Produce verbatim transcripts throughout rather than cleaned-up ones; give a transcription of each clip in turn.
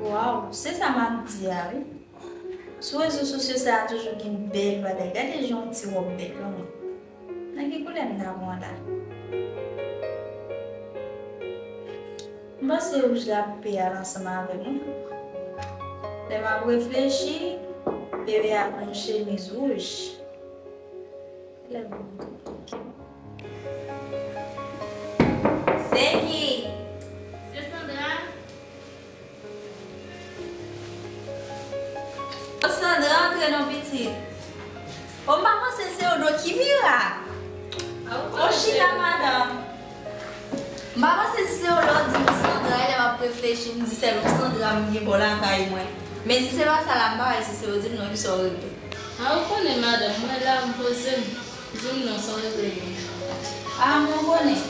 Waw, se sa m ap di a wi. Sou rezo sosyo sa a toujou gen bèl bagay. Gade jan yon ti wòb bèl lan mwen. Nan ki koulè m ta pran la? M panse wouj la pou pè a ansanm avè m wi. Lè m ap reflechi, bebe a gon chemiz wouj. Lè m Se ki? Se Sandra. Sandra, antre non pitit. O, m pa panse se ou non, ki mirak. Ou chita madanm. M pa panse si se ou lè w di m Sandra, e lè m ap reflechi, m di sèl ou Sandra m gen bò lakay mwen. Men si se pa sa la, m pa wè si se ou di m non, ki sa w regle. A, ou konnen madanm, mwen la, m poze m. Di m non, sa w regle menm. A, mwen konnen.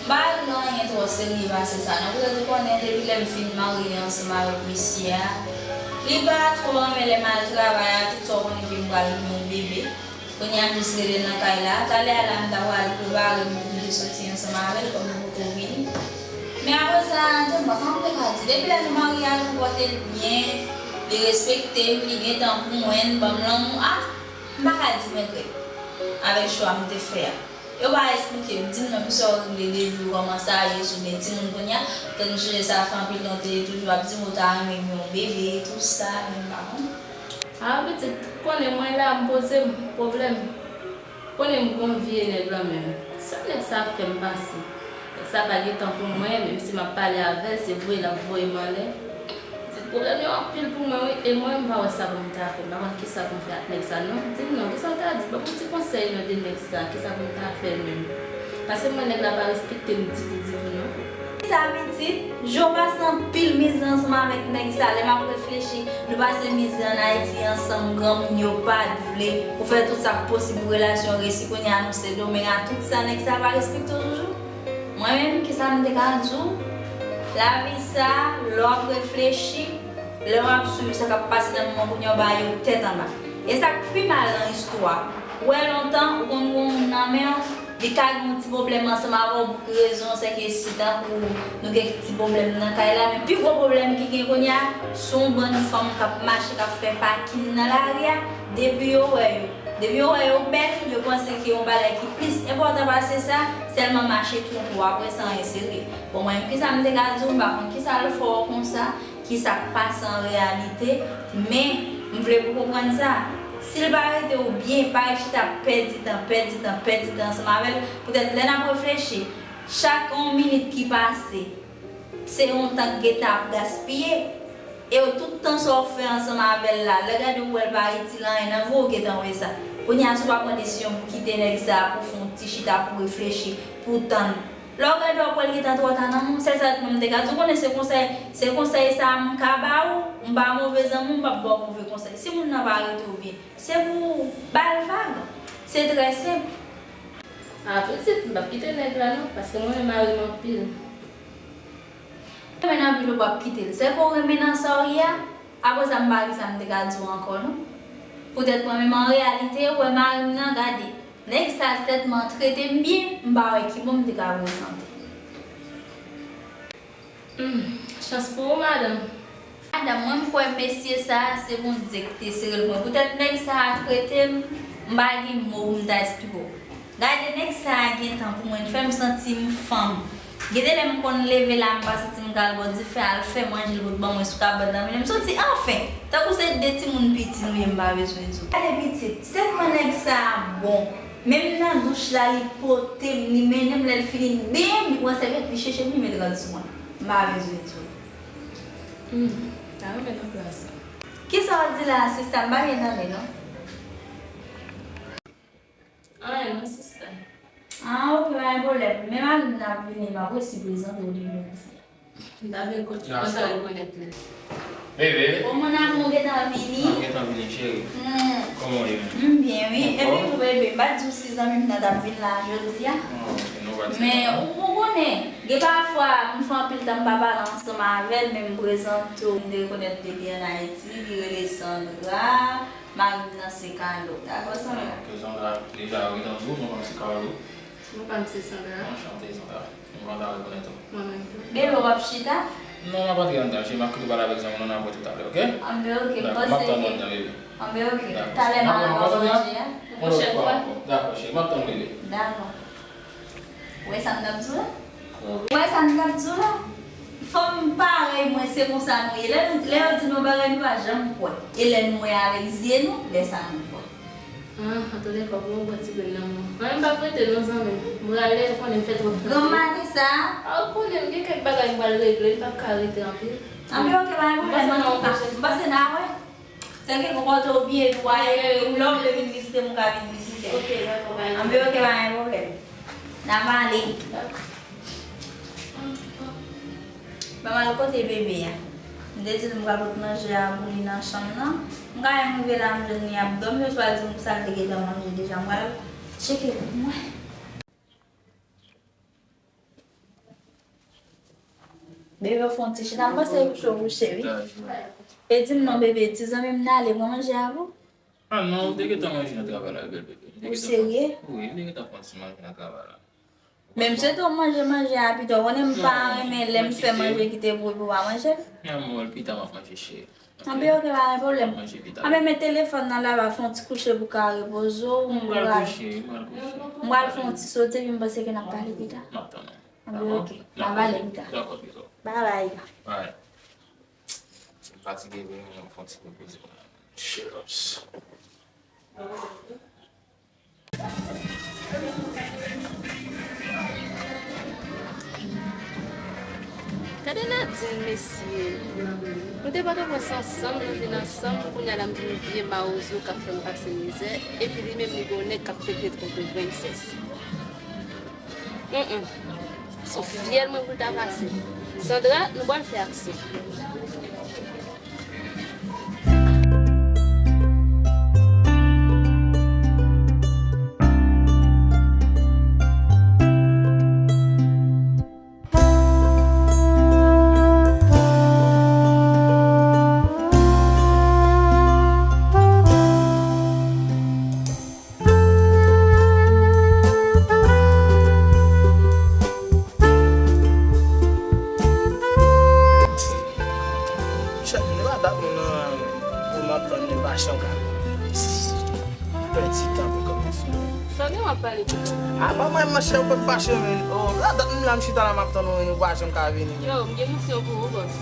M pa regle anyen twò serye pase sa non. Poutèt ou konnen depi lè m fin marye ansanm avèk mesye a, li pa twò renmen lè m al travay a, tout sa w konnen ke m pral gen yon bebe. Kounye a m jis rete nan kay la. Talè a la m ta pral prepare m pou m te soti ansanm avè l kòm li poko vini. Men apre sa, tande m, kòman m te ka di, depi lè nou marye a, li konpòte l byen, li respekte m, li gen tan pou mwen, li ban m lanmou. A, m pa ka di m regrèt avèk chwa m te fè a. Yo pa esplike m, di m non, ki sa w regle depi w kòmanse a ye sou men timoun kounye a. Tann m sonje sa fè anpil tan w te toujou ap di m ou ta renmen gen yon bebe, tou sa, men m pa konn. A, pitit, konnen mwen la, m poze m pwoblèm. Konnen m gon vye nèg lan menm. Sa nèg sa ap fè m pase? Nèg sa pa gen tan pou mwen, menm si m ap pale avè l, se voye l ap voye m anlè. Pitit, pwoblèm yo anpil pou mwen wi, e mwen m pa wè sa pou m ta fè. M pa konn kisa pou m fè ak nèg sa non. Di m non, kisa w ta di? Ban m yon ti konsèy non de nèg sa, kisa pou m ta fè l menm? Paske mwen nèg la pa respekte m ditou, ditou non. Sa pitit, jan w pase anpil mizè ansanm avèk nèg sa, lè m ap reflechi, nou pase mizè ann Ayiti ansanm, granmoun yo pa t vle, ou fè tout sa k posib pou relasyon resi, kounye a nou se domeng a tout sa, nèg sa pa respekte w toujou? Mwen menm, kisa m te ka di w? Lavi sa, lè w ap reflechi, lè w ap swiv sa k ap pase nan moman kounye a, w ba yo tèt anba. E sa k pi mal nan istwa, ou wè lontan, ou konn gon moun nan men w, li ka gen yon ti pwoblèm ansanm avè w pou ki rezon, se ke si tankou nou gen ti pwoblèm nan kay la, men pi gwo pwoblèm ki gen kounye a, se yon bann fanm k ap mache, k ap fè pakin nan lari a, depi yo wè yo, depi yo wè yo bèl, yo panse ke yon bagay ki plis enpòtan pase sa, sèlman mache twonpe w apre san anyen serye. Bon, mwen menm, kisa m te ka di w, m pa konn kisa l fè w konsa, kisa k pase an reyalite, men m vle pou w konprann sa. Si l pa rete w byen, pa ret chita ap pèdi tan, pèdi tan, pèdi tan ansanm avè l, poutèt lè n ap reflechi, chak yon minit ki pase, se yon tan k gentan ap gaspiye. E w tout tan sa w fè ansanm avè l la, lè gade w wè l pa itil anyen nan vi w, w gentan wè sa. Kounye a, si w pa pran desizyon pou kite nèg sa a, pou w fè yon ti chita, pou w reflechi, pou w tann. Lè w gade w ap wè l gentan twò ta nan men w, sèl sa m te ka di w, konnen se konsèy, se konsèy sa a m ka ba ou, m pa move zanmi w, m p ap ba w move konsèy. Si moun nan pa rete w byen, se pou w ba l vag. Se trè senp. A, pitit, m p ap kite nèg la non, paske mwen renmen mari m anpil. Renmen l anpil ou p ap kite l. Se ke w renmen nan sa w ye a? Apre sa, m pa gen sa m te ka di w ankò non. Poutèt mwen menm an reyalite, ou wè mari m nan, gade. Nèg sa tèlman trete m byen, m pa wè ki bò m te ka prezante. Hmm, chans pou ou, madanm. Madanm, mwen m kwè mesye sa a, se Bondye ki te sere l pou mwen. Poutèt nèg sa a trete m, m pa gen mo pou m ta esplike w. Gade nèg sa a gen tan pou mwen, l fè m santi m fanm. Gen de lè m konn leve la, m pa santi m ka al bò dife, al fè manje, l pot ban mwen sou kabann nan, men m santi anfen, tankou se de timoun piti nou ye, m pa bezwen di w. Gade pitit, sèlman nèg sa a bon. Menm nan douch la, li pote m, li mennen m, lè l fini, bim, li pran sèvyèt, li chèche m, li met rad sou mwen. M pa bezwen di w. Hmm, ta renmen nan plas ou. Kisa w di la a, sista? M pa byen tande non. Anyen non, sista. Ah, ok, pa gen pwoblèm. Men mari m nan ap vini, m ap resi prezante w li jodi a. M ta byen kontan rekonèt li. Bebe. Bon, mon amour, ou gentan vini? Ah, m gentan vini, cheri. Hmm. Kòman w ye menm? M byen, wi. Epi tou, bebe, m pa t di w si zanmi m nan t ap vin la jodi a. Ah, ok, non, pa di sa. Men ou, ou konnen, gen pafwa, m fè anpil tan m pa pale ansanm avè l, men m prezante w, m te rekonèt li, li ann Ayiti, li rele Sandra. Mari m nan se Carlo. Dakò, Sandra? Ok, Sandra, deja, wi, tankou, non, pa m se Carlo. Non, pa m se Sandra. Anchante, Sandra. M kontan rekonèt ou. Mwen menm tou. Bebe, w ap chita? Non, m ap antre anndan, cheri, m ap kite w pale avèk zanmi w, n ap wè toutalè, oke? Anben, oke, m panse ke. Dakò, m ap tann w anndan, bebe. Anben, oke. Dakò, talè n ap wè w manje a. Yon pwòchèn fwa ankò. Dakò, cheri, m ap tann w, bebe. Dakò. Ou wè sa m t ap di w la? Ou wè sa m t ap di w la? Fanm parèy mwen, se konsa nou ye. Lè nou, lè yo di nou yon bagay, nou pa janm kwè. E lè nou wè avèk zye nou, lè sa a nou kwè. Ah, antoulèka, ou gen yon bon ti grenn nan men w. Mwen menm m p ap rete non, zanmi m. M prale, ou konnen m fè twòp fè. Granm maten sa a? Ah, ou konnen m gen kèk bagay m pral regle, m p ap ka rete anpil. Anben, oke, pa gen pwoblèm, antouka. M panse n a wè. Sèke gon kote ou byen tou a, epi lè w vle vin vizite m, ou ka vin vizite m. Oke, dakò, pa gen pwoblèm. Anben, oke, pa gen pwoblèm. N ap ale. Dakò. Ban m al kote bebe a. M te di l m pral pot manje a pou li nan chanm nan. M ka menm rive la, m jwenn li ap dòmi, oswa l di m pou sa l te gentan manje deja. M pral tcheke pou mwen. Bebe, fè yon ti chita, m panse kouche w kouche, wi. E di m non, bebe, ti zanmi m nan ale pran manje a pou? Ah non, m te gentan manje nan travay la, bèl bebe. Ou serye? Wi, m te gentan pran ti manje nan travay la. Men m swete w manje manje a pito. Ou konnen m pa renmen lè m fè manje kite pou epi w pa manje l. Nan mòl, pita m ap manje, cheri. Anben, oke, pa gen pwoblèm. Manje pita. Anben, men telefòn nan la, va fè yon ti kouche pou w ka repoze w. M pral kouche, m pral kouche. M pral fè yon ti sote, epi m panse ke n ap pale pita. M ap tann ou. Anben, oke. N ap pale pita. Dakò, bizou. Bye bye. Bye. M fatige vre, men m fè yon ti repoze. Cheers. Gade Nadine, mesye. Nou te Pòtoprens ansanm, nou vin ansanm, kounye a la m vin vye mawozo k ap fè m pase mizè, epi li menm li gen yon nèg k ap pete twonpe l, princess. Mm, mm. Se yon fyèl mwen pou l ta pase. Sandra, nou pral fè aksyon. Chèf, li pa dat mwen nan pou m ap tann li pa chan ka. Pèdi tan pou kòmanse. Sa gen w ap pale pou kòmanse? A, pa mwen, monchè, ou fè m fache, men. Oh, la dat m la, m chita la, m ap tann ou, men ou pa janm ka vini. Yo, m gen misyon pou ou, bòs.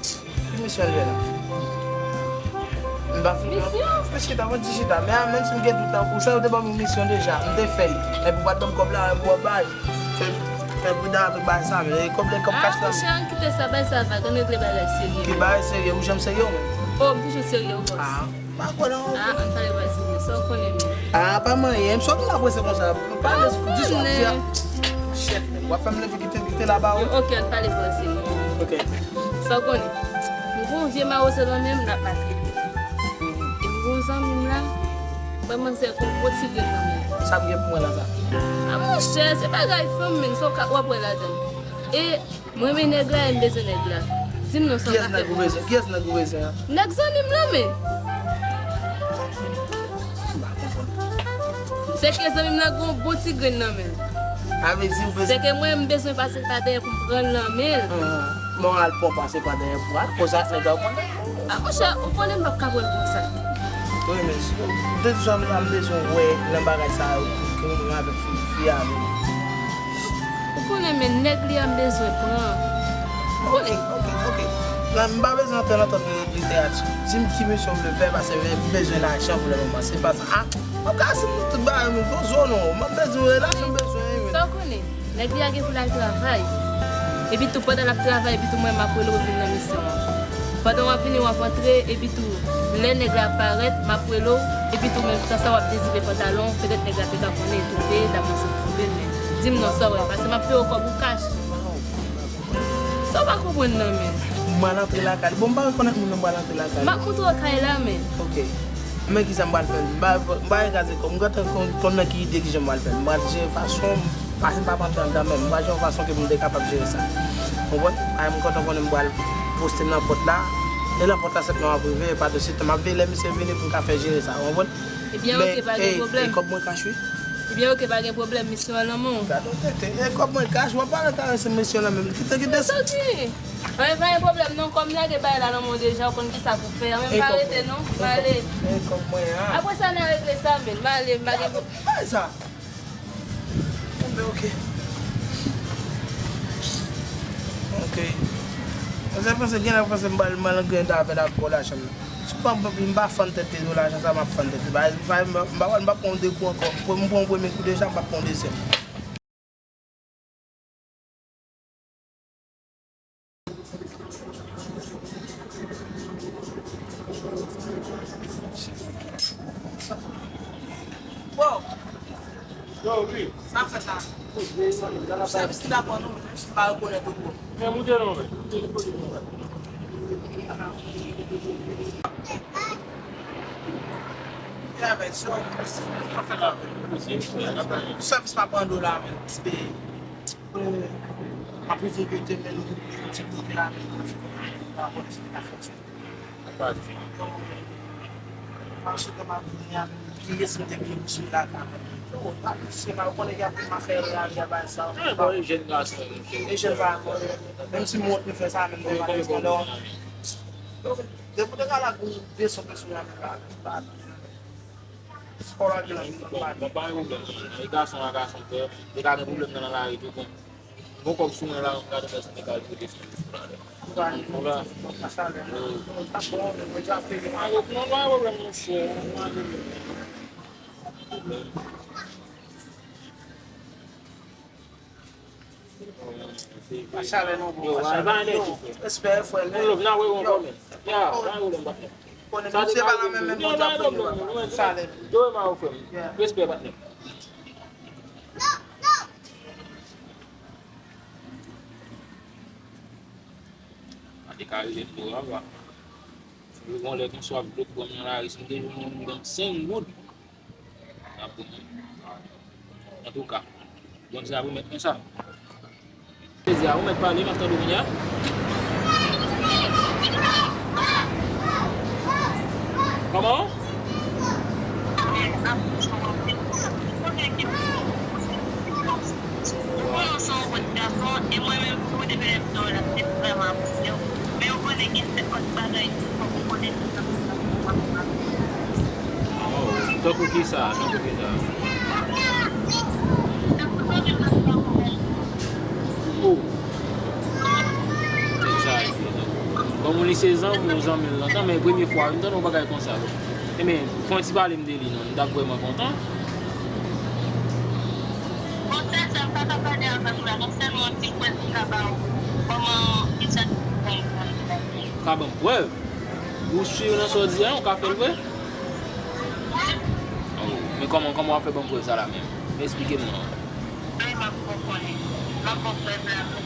Ki misyon l ye la? M pa fin. Misyon? Mwen chita, mwen di chita. Men a, menm si m gen dout nan kou sa, yo te ban m yon misyon deja. M te fè l. Epi w pa t ban m kòb la, epi w ap bay. Fè, fè pridan avèk bagay sa, men e kòb la, e kòb kach la. Ah, monchè, ann kite sa, bay sa vag, ann regle bagay serye. Ki bagay serye? Ou janm serye ou menm? Oh, m toujou serye, bòs. Ah. M pa kwè nan ou. Ah, ann pale bagay serye. Sa w konnen menm? Ah, pa manyen. M sot la prese konsa. Pale, di sa w di a. Shit, w ap fè m leve kite, kite la ba ou. Yo, ok, ann pale bagay serye. Ok. Sa w konnen? M gon vye mawozo nan men m, l ap maltrete m. E m gon zanmi m la, m wè manzè gon gwo ti grenn nan men l. Sa m gen pou mwen la sa? Ah, monchè, se bagay fanm menm, sa w ka, w ap wè ladan l. E M renmen nèg la e m bezwen nèg la. Di m non, sa w ka fè pou mwen? Kiyès nèg ou bezwen? Kiyès nèg ou bezwen an? Nèg zanmi m lan, men. M pa konprann. Se ke zanmi m lan gon bon ti grenn nan men l. Sa vle di ou bezwen. Se ke mwen, m bezwen pase pa dèyè pou m pran l nan men l. Bon, al pran pase pa dèyè pou al. Konsa, nèg la ou konnen. Ah, monchè, ou konnen m p ap ka pran l konsa. Wi, men si ou te di sa, m bezwen wè nan bagay sa yo, ke ou menm avèk fi, fi a menm. Ou konnen, men nèg li a m bezwen pran. Ou konnen. Ok, ok, ok. Nan, m pa bezwen antre nan tan de literati. Di m ki misyon w vle fè, paske m bezwen lajan pou le moman. Se pa sa. Ah, m ap kase m tout bagay, men fò zo non. M ap bezwen relasyon, m bezwen, men. Sa w konnen? Nèg li a gen pou l al travay. Epi tou, pandan l ap travay, epi tou, mwen, m ap rele w vin nan misyon an. Pandan w ap vini, w ap antre, epi tou, lè nèg la ap parèt, m ap rele w, epi tou, menm tan sa w ap dezipe pantalon, petèt nèg la te ka konnen, twonpe, l ap panse twonpe l, men di m non, sa w wè, paske m ap peye w kòb ou kach. Sa w pa konprann nan, men? M pral antre lakay li. Bon, m pa rekonèt moun nan, m pral antre lakay li. M ap montre w kay la, men. Ok. Men kisa m pral fè? M pa, m pa kraze kò m. M gentan konn, konn nan ki ide kijan m pral fè. M pral jere fason m, paske m pa pran tan anndan menm. M pral jere yon fason ke pou m te kapab jere sa. Konprann? Ay, m kontan konnen m pral poste nan pòt la. E nan pòt la, sèt nan w ap rive, e pa de sitan. M ap veye lè misye vini pou m ka fè jere sa. Konprann? Ebyen, ok, pa gen pwoblèm. Men, ey, e kòb mwen kach, wi. Ebyen, oke, pa gen pwoblèm, misye an nan men w. Gade yon tete. E kòb mwen, kach, w ap pale karese mesye lan menm. Kite, kite sa. Soti. Anyen, pa gen pwoblèm non, kòm lage bay la nan men w deja, ou konn kisa pou fè. Anyen, pa rete non, m ale. E kòb mwen an. Apre sa, n a regle sa, men. M ale, m pa gen pwoblèm. Bay sa. Bon, men oke. Oke. Mwen se panse, gen lè panse m pral, m pral grenda avè l ak gwo lajan m nan. Si m pa, m pa fann tèt li, gwo lajan sa, m ap fann tèt li. Pa, pa, m pa, m pa pran yon de kou ankò. M pran yon premye kou deja, m pa pran yon dezyèm. Wow! Yo, wi. Sa fèt la? Sèvis ki ta pran nou, menm si m pa rekonèt ou, bro. Men moute non, men. Yeah, man, so, sa fèt la? Sèvis pa pran dola, men. Se, m ap rive kote, men, yon ti kote la, men, m ap fè yon ti kote la, kote sa ta fèt. Paske m ap vini a, bliye si m te bliye pou sou la ka. Yo, pa bliye, se pa, ou konnen gen anpil mafya yo la, y a bay sa. Bon, e jèn gason, e jèn pa ankò. Menm si m wont m fè sa, menm mwen pa desann. Depi w te ka la pou de san peso la, menm pa, pa. Fò la gen anpil. Bon, pa gen pwoblèm. E gason a gason, frè. E ka gen pwoblèm nan lari tou, bon. Bon kòb sou mwen la, m gade mèsi de kalite de sou la. Ou la. Non, pa gen pwoblèm, monchè. Pa chalè non, bro. Yo, pa chalè. Yo, respè, frè. Yo, pa gen pwoblèm, pa gen pwoblèm. Konnen nou se pa nan menm, menm Bondye ap beni nou, pa chalè. Yo, ma ou frè. Respè, patnè. Pa te ka rele m dlo ava. Yo gon lè konsa w ap dlo pran m nan lari, si m te jwenn yon moun ban m senk goud, m ap pran l. Antouka, Bondye ap remèt mwen sa. Jezi a, ou mèt pale, m ap tande w kounya. Kòman? Oh, tankou kisa? Tankou kisa? Oh. Deja, kòm ou li se zanmi, ou zanmi l lontan, men premye fwa m tande yon bagay konsa. Ebyen, fè yon ti pale m de li non, m t ap vrèman kontan. Bon, sè, sa m pa ka pale avèk ou la, non, sèlman yon ti kwèz m ka ba ou. Kòman, kisa ki pou konn konn. Ka ban m prèv? Ou si nan sa w di a, ou ka fè l vre? Oh, men kòman, kòman w ap fè ban m prèv sa la menm? Esplike m non. Ay, m ap fè w konnen. M ap ba w prèv la menm.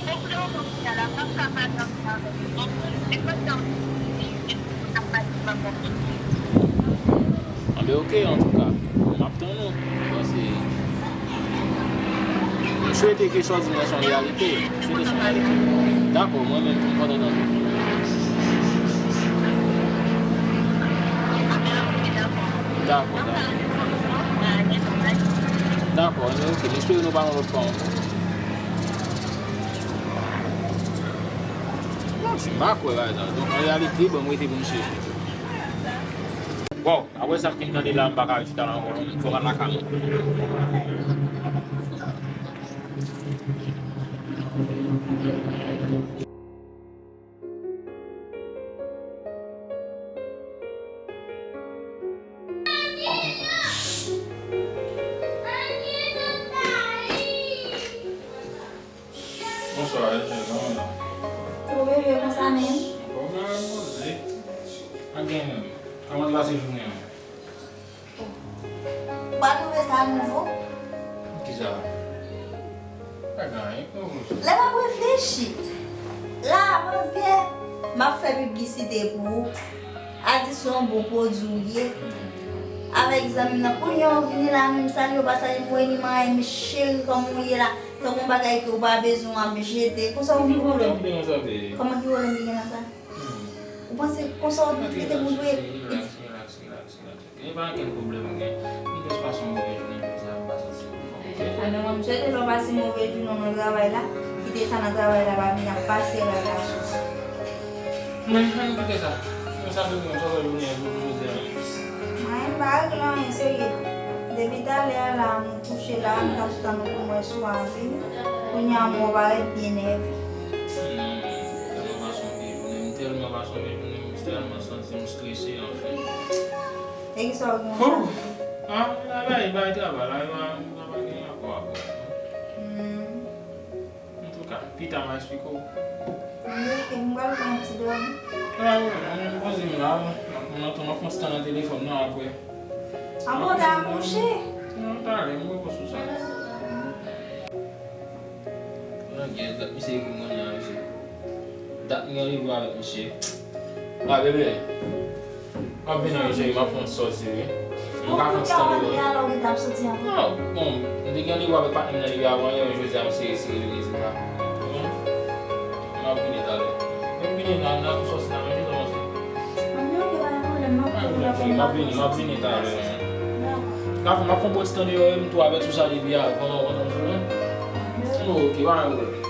Bon, pou le moman, kounye a la, m p ap ka pale ansanm avèk ou non. Se pandan w ap pale, m ap ba w prèv. Anben, oke, antouka, m ap tann ou. Paske M swete ke sa w di m nan se yon reyalite. M swete se yon reyalite. Dakò, mwen menm tou m kontan tande. Dakò, dakò. Dakò, enben oke. M espere nou pa yon lòt fwa ankò. Non, si m pa kwè bagay sa. Donk, an reyalite, bon, m rete pou m swiv. Bon, apre sa m fin tande la, m pa ka rete chita la ankò non, fò m al lakay mwen. Bonswa, Ernest, kòman w ye? Ou bebe konsa menm? Bon, mwen repoze. Pa gen, kòman te pase jounen an? Ou pa twouve sa nouvo? Kisa? Pa gen anyen ki nouvo. Lè m ap reflechi, la, panse m ap fè piblisite pou ou. A di se yon bon pwodui w ye. Avèk zanmi m nan, kounye a w vini la menm salye w pa salye m, ou vini manyen m cheri kòman w ye la. Tankou yon bagay ke w pa bezwen w ap jete. Konsa w vin vòlè. Kòman ki pwoblèm ki gen nan sa? Ou panse konsa w te pou dwe? Relax, relax, relax, relax. Gen pa gen pwoblèm, gen. M jis pase yon move jounen jodi a, m pa santi m anfòm, oke? Alò, mwen, m swete w pase move jounen w nan travay la. Kite sa nan travay la, pa vin ap pase ray la sou mwen. Men, ann kite sa. Men sa vle di, sa vle jounen an, jodi a. Mwen, m pa regle anyen, serye. Depi talè a la, m kouche la, m t ap tann ou pou mwen swazi. Kounye a, m wè w parèt byen nève. Non, m tèlman pase yon move jounen, m tèlman pase yon move jounen, m tèlman santi m strese, anfen. E kisa w gen konsa? Ah, la, la, e bay travay la, e pa, e pa gen rapò ak ou. Hmm. Antouka, pita m a eksplike w. Oke, m pral pran yon ti dòmi. Ah, wi, mwen menm poze m la, mwen antre, m ap fè yon ti tan nan telefòn nan apre. Ah bon, w te akouche? Non, talè, m repo sou sa. Nan gen dat misye ekri mwen nan misye. Dat m gen randevou avèk misye. A, bebe. M ap vini, wi, cheri, m ap fè yon sòs, wi. M ka fè yon ti tan devan, wi. Non, bon, m te gen randevou avèk patnè m nan depi avan yè, jodi a m sere, sere vini isit la. Konprann? M ap vini talè. M vini nan, nan tou sòs la, men ki sa w panse? Anben, oke, pa gen pwoblèm, m ap vini, m ap vini talè. Dakò. Gade, m ap fè yon bon ti tan deyò, wi, m tou avèti w sa depi avan, w konprann sa, wi. Oke, pa gen pwoblèm.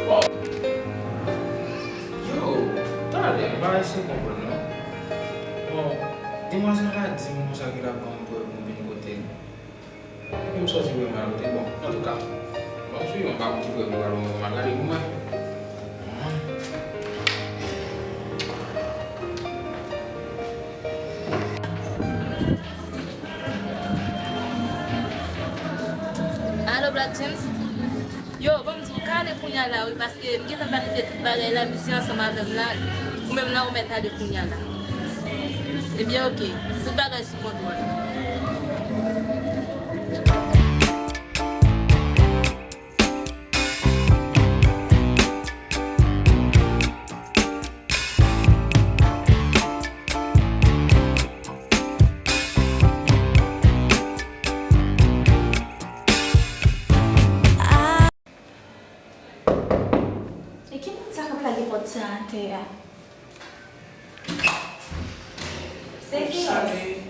Bon. Yo, talè, m pa eseye konprann non. Bon, demwazèl la di m konsa ke l ap ban m prèv pou m vin kote l. Epi m sòti vrèman l, te bon. Antouka, bon, m swiv, m pa konn ki prèv li pral ban m, m al gade pou mwen. Alo, Black James? Yo, bon, m di w, ka ale kounya la, wi, paske m gentan planifye tout bagay la, misye ansanm avè m la, ou menm la, ou mèt ale kounya la. Ebyen, oke, tout bagay sou kontwòl. E ki moun sa k ap lage pòt sa atè a? Se ki? Salut.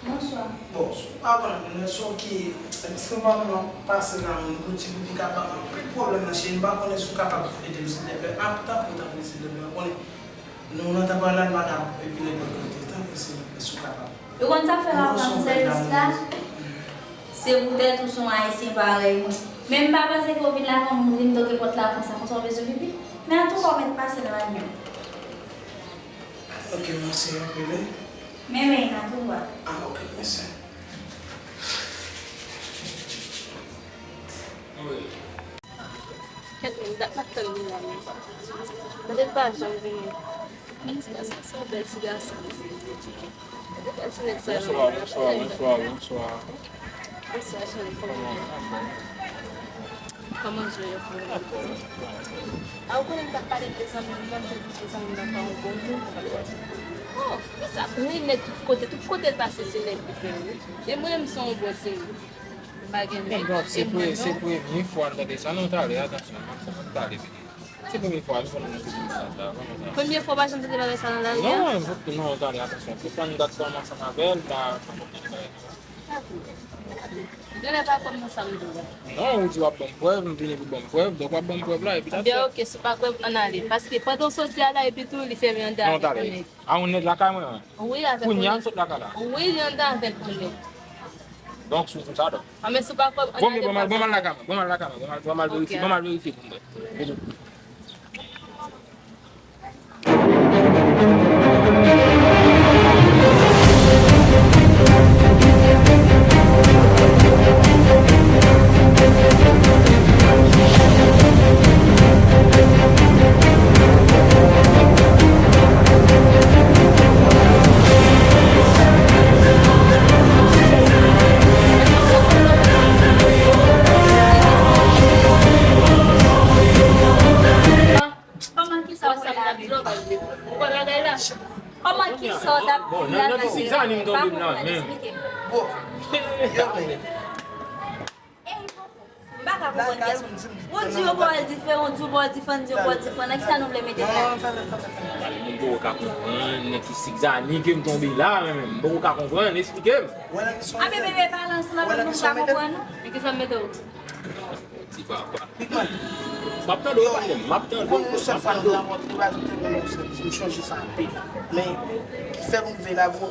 Bonswa. Bon, si w pa konn, mwen sou ki, èske w pa konn pase la, moun pou ti pipi ka ban m anpil pwoblèm nan cheri, m pa konnen si w kapab ede m silvouplè. Ap tanpri, tanpri, silvouplè. Ou konnen, nou nan tanpri la, nou pa ka epi nenpòt kote. Tanpri, silvouplè, si w kapab. Ou konn sa k fè m ap rann ou sèvis la? Se poutèt ou se yon Ayisyen parèy mwen. Men m pa panse ke w vin la kòm ou vin toke pòt la konsa, konsa w bezwen pipi. Men antouka, w mèt pase nan bany yo. Ok, mèsi anpil, wi. Men, men, nan tou va. Ah, ok, mèsi. Wi. Kèt, men dat m ap tann li la menm. Poutèt l pa janm vini. Ti gason, se yon bèl ti gason. Poutèt ti nèg sa. Bonswa, bonswa, bonswa, bonswa. Bonswa, cheri, kòman w ye? Kòman w ye? A, ou konnen m t ap pale de zanmi m nan, m te di zanmi m nan pa yon bon moun. Oh, kisa? Li nèg tout kote, tout kote l pase, se nèg li fè, wi. E mwen, m se yon bon timoun. M pa gen nèg. Bon, se pre-, se premye fwa m tande sa. Non, talè, atansyon, m ap, m ap pale pitit. Se premye fwa m konnen nan tout sa, sa, kòman sa? Premye fwa w pa janm tande bagay sa nan lari a? Non, non, talè, atansyon. Poutan m t ap ansanm avè l, m pa, m pa konn bagay sa. Genlè pa kwè m nan sa m di w la. Non, ou di w ap ban m prèv, m vini pou ban m prèv, donk w ap ban m prèv la, epi that's it. Ebyen, oke, si w pa kwè m, ann ale. Paske pandan w soti a la, epi tou, li fèmen anndan avèk yon nèg. Non, talè. A, yon nèg lakay mwen an. Wi, avèk yon nèg. Kounye a, m sot lakay la. Wi, li anndan avèk yon nèg. Donk, si w di m sa, donk. A, men si w pa kwè m, ann ale. Bon, men ban m al, ban m al lakay mwen, ban m al lakay mwen, ban m al, ban m al verifye, ban m al verifye pou m wè. Kòman, kisa w t ap di la? Ou wè bagay la? Kòman, kisa w t ap di la? Nan ki zizani m tonbe m nan menm? Eksplike m. Bon. Ey, poko. M pa Ou di yo ba w diferan, ou di yo ba w diferan, di yo ba w diferan. Nan kisa nou vle mete m la? Moun poko ka konprann nan ki zizani ke m tonbe la, men menm. M poko ka konprann, eksplike m. Ape bebe pale ansanm avè m, m pa konprann ou. Men kisa m mete w? Ti papa. M ap tande w, patnè m, m ap tande w. Ou konn yon sèl fwa nou te rankontre, m pa di w te konn yon sèl, m chonje sa anpil. Men, ki fè m rive la, bro,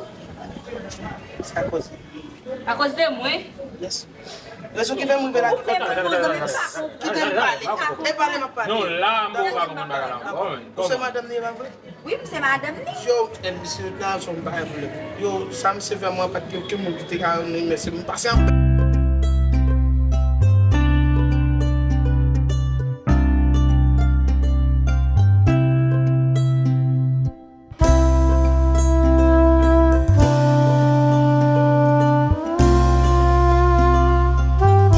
se akoz li. Akoz de mwen? Yes. Rezon ki fè m rive la. Ou fè m konn zanmi m pa konn. Kite m pale. E pale m ap pale. Non, la, m poko ka konprann bagay la ankò, men. Ou se madanm li, e pa vre? Wi, m se madanm li. Yo, e misye la, se yon bagay pou li. Yo, sa misye fè mwen, pa t gen okenn moun ki te ka remèsye m. M pase anpil.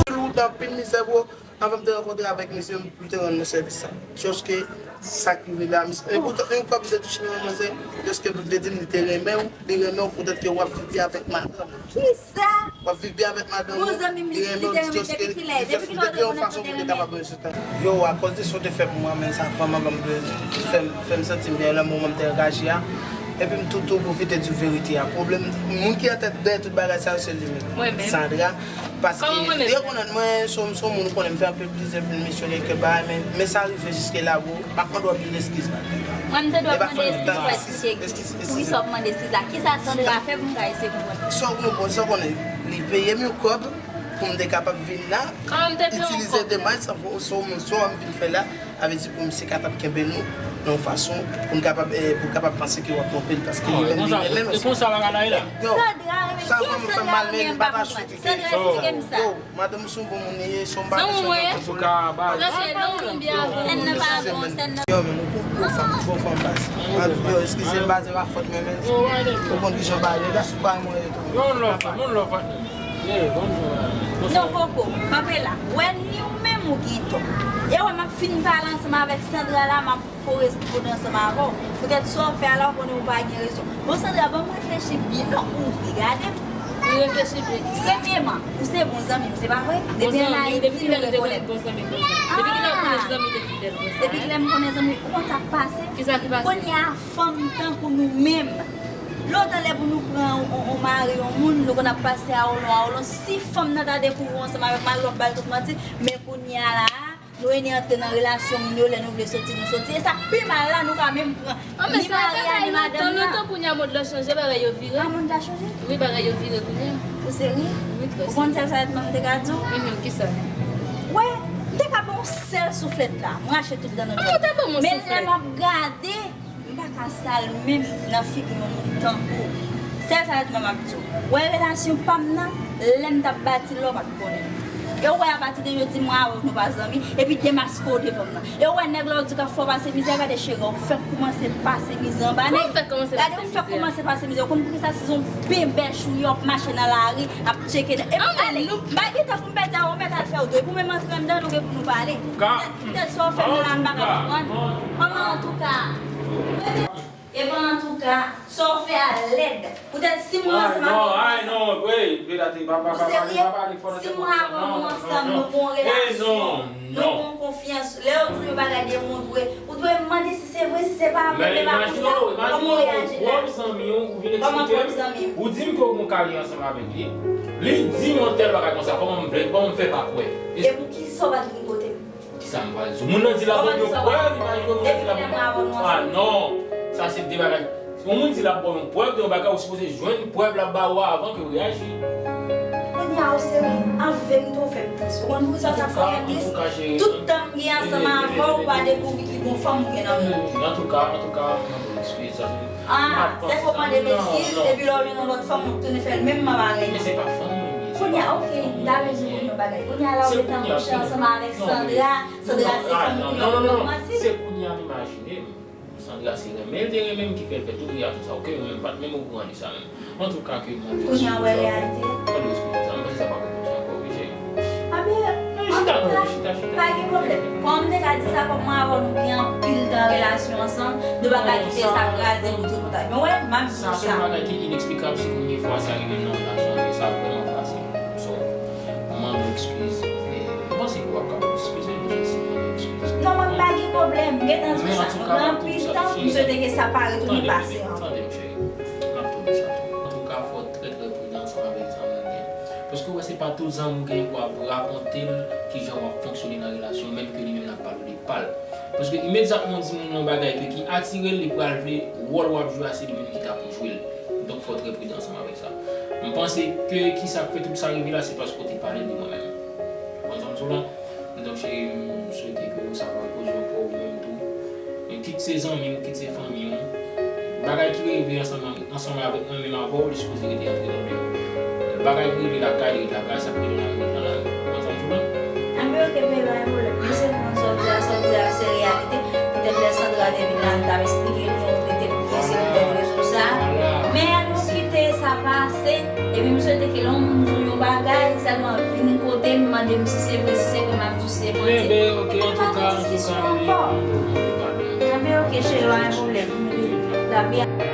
Anpil wout, anpil mizè, bro. Anvan m te rankontre avèk misye, m te rann mwen sèvis sa. Jis ke sa k rive la, misye, e poutan, yon kòb li te touche nan manzè, jis ke li te di m li te renmen w, li renmen w poutèt ke w ap viv byen avèk madanm ou. Kisa? W ap viv byen avèk madanm ou, li renmen w, jis ke li fè, li fè yon fason pou li kapab rezoud. Yo, akoz de sa w te fè pou mwen, men sa fè m, fè m, fè m, fè m santi m byen lè moman m te angaje a. Epi m tou, tou pwofite di w verite a. Pwoblèm, moun ki antèt dèyè tout bagay sa yo, se li menm. Sandra. Paske li rekonèt mwen, se yon, se yon moun ou konnen m fè anpil plizyè, anpil misyon, kèk bagay, men, men sa rive jiske la, bro, m ap mande w anpil eskiz, man. Mwen, m te dwe mande eskiz pou eksplike. Poukisa w ap mande eskiz la? Kisa Sandra fè pou m ka eseye konprann? Sa w konprann, sa w konnen, li peye m yon kòb pou m te kapab vin la, itilize demach sa, se yon moun, se yon moun vin fè la. Sa vle di pou misye kapab kenbe nou nan yon fason pou n kapab, eh, pou l kapab panse ke w ap twonpe l, paske li menm, li renmen misye. E konsa bagay la ye la. Yo, sa vrèman fè m mal, men m pa ta chute. Sandra, eksplike m sa. Yo, madanm ou se yon bon moun li ye, se yon bagay. Antouka, baz. Sèn nan pa bon, sèn nan. Yo, men nou pou gwo fanm, gwo fanm baz. Yo, eskize m, baz, se pa fòt mwen, men ou konn kijan bagay ye, gason pa mwen ye tou. Yon lòf, yon lòf. Non, poko, kanpe la. Wè, ni ou menm ou gen tò. E wè, m ap fin pale ansanm avèk Sandra la, m ap koresponde ansanm avè w. Poutèt sa w fè a la, ou konnen ou pa gen rezon. Bon, Sandra, ban m reflechi byen. Non, ou vle gade m. Ou reflechi byen. Premyeman, ou se bon zanmi m, se pa vre? Depi ann Ayiti, nou rekonèt. Depi kilè ou konnen zanmi te fidèl konsa? Depi kilè m konnen zanmi, ou konn sa k pase? Kisa ki pase? Kounye a, fanm tankou nou menm, lontan lè pou nou pran yon, yon, yon mari, yon moun, nou konn ap pase awolon, awolon. Si fanm nan ta dekouvri w ansanm avèk mari w, w ap ba l tout manti. Men kounye a la a, nou vini antre nan relasyon moun yo, lè nou vle soti, nou soti. E sa k pi mal la, nou ka menm pran ni mari a, ni madanm nan. Lontan, lontan, kounye a mond lan chanje, bagay yo vire. A, mond la chanje? Wi, bagay yo vire kounye a. Ou serye? Wi, trè serye. Ou konn sèl sa m te ka di w? Mhm, kisa? Wè, m te ka ba w sèl souflèt la. M rache tout dan nan tèt. Men lè m ap gade, m pa ka sal menm nan figi yon moun tankou w. Sèl sa m ap di w. Wè relasyon pa m nan, lè m t ap bati l la, w pa t konnen. E w wè apati de jodi m wè avè w nou pa zanmi, epi demaske w devan m nan. E w wè nèg la w di k ap fè w pase mizè, gade cheri, ou fèk kòmanse pase mizè anba nèg. Gade ou fèk kòmanse pase mizè. Ou konn poukisa? Se yon benbèch ou ye, w ap mache nan lari, ap tcheke nèg. Epi ale, m pa gen tan pou m pèdi a, ou mèt al fè w dwe, pou menm antre anndan, nou gen pou nou pale. Poutèt, poutèt sa w fè m nan la, m pa ka konprann. Kòman antouka? Epi antouka, sa w fè a lèd. Poutèt si m ansanm avè w, ou serye? Si m avè w, nou ansanm, nou gen yon relasyon, nou gen yon konfyans. Lè yo di w yon bagay demontre, ou dwe mande si se vre, si se pa vre, men pa konsa. Kòman w reyaji la? Kòman pwòp zanmi w, ou vin eksplike m, ou di m ke w gen yon karyè ansanm avèk li. Li di m yon tèl bagay konsa, kòman m fè, kòman m fè pa kwè? E poukisa w pa t vin kote m? Kisa m pral di w? Moun nan di l ap ba w yon prèv, imajine w, moun nan di l ap ba w. Ah non, sa se de bagay. Si yon moun di l ap ba w yon prèv de yon bagay, ou sipoze jwenn prèv l ap ba ou a avan ke w reyaji. Kounye a ou serye, avè m tou ou fè m tris. Ou konn poukisa sa fè w fè m tris? Tout tan m gen ansanm avè w, ou pa dekouvri ki bon fanm ou gen nan men w. Antouka, antouka, m ap mande eskiz. Ah, se fò mande m eskiz, epi lè w jwenn yon lòt fanm, w ap tounen fè l menm bagay la. Men se pa fanm mwen ye. Kounye a, ok, m ta bezwen konn yon bagay. Kounye a la, ou ret nan kouche ansanm avèk Sandra. Sandra se fanm ou konnen w ap ban m manti. Se kounye a m imajine m. Sandra se renmen l te renmen m ki fè l fè tout reyaksyon sa yo ke mwen menm m pa t menm okouran de sa menm. Antouka ke mwen... Kounye a w wè reyalite. Mwen dwe eksplike sa, mwen panse sa pa konprann sa ankò, wi cheri. Anben, antouka, pa gen pwoblèm. Kòm m te ka di sa, kòm mwen avè w nou gen anpil tan relasyon ansanm, nou pa ka kite sa kraze nou tout kontak. Men w wè, m ap di w sa. Sa se yon bagay ki ineksplikab, se premye fwa sa rive m nan relasyon, e sa vrèman fasil. So, m mande w eskiz, e m panse ke w ap Gentan di sa, nou gen anpil tan, m swete ke sa pa retounen pase ankò. Tande m, cheri. M ap tande sa tou. Antouka, fò w trè, trè pridan ansanm avèk zanmi w gen. Paske w wè, se pa tout zanmi w gen pou ap rakonte l kijan w ap fonksyone nan relasyon, menm ke li menm l ap pale w de pa l. Paske imedyatman w di moun yon bagay ke ki atire l, li pral vle wòl w ap jwe a, se li menm ki ta pou jwe l. Donk, fò w trè pridan ansanm avèk sa. M panse ke kisa k fè tout sa rive la, se paske w te pale de mwen menm. Ou konprann sa m di w la? Donk, cheri, m swete ke w sava koze ankò ou menm tou. Men kit se zanmi w, kit se fanmi w. Bagay ki rive ansanm, ansanm avèk mwen menm avè w, li sipoze rete antre nou de. Bagay ki rive lakay, li rete lakay, sa k rive nan lari, rete nan lari. Ou konprann sa m di w la? Anben, oke, bebe, pa gen pwoblèm. Nou se konn sa w di a, sa w di a, se reyalite. Petèt lè Sandra te vin la, m t ap eksplike l jan w trete m, ki se petèt rezon sa. Men ann nou kite sa pase, epi m swete ke lè yon moun di w yon bagay, sèlman vin kote m, mande m si se vre, si se vre, m ap di w si se manti. Epi nou pa gen diskisyon ankò. Anben, oke, cheri, pa gen pwoblèm. Lapè.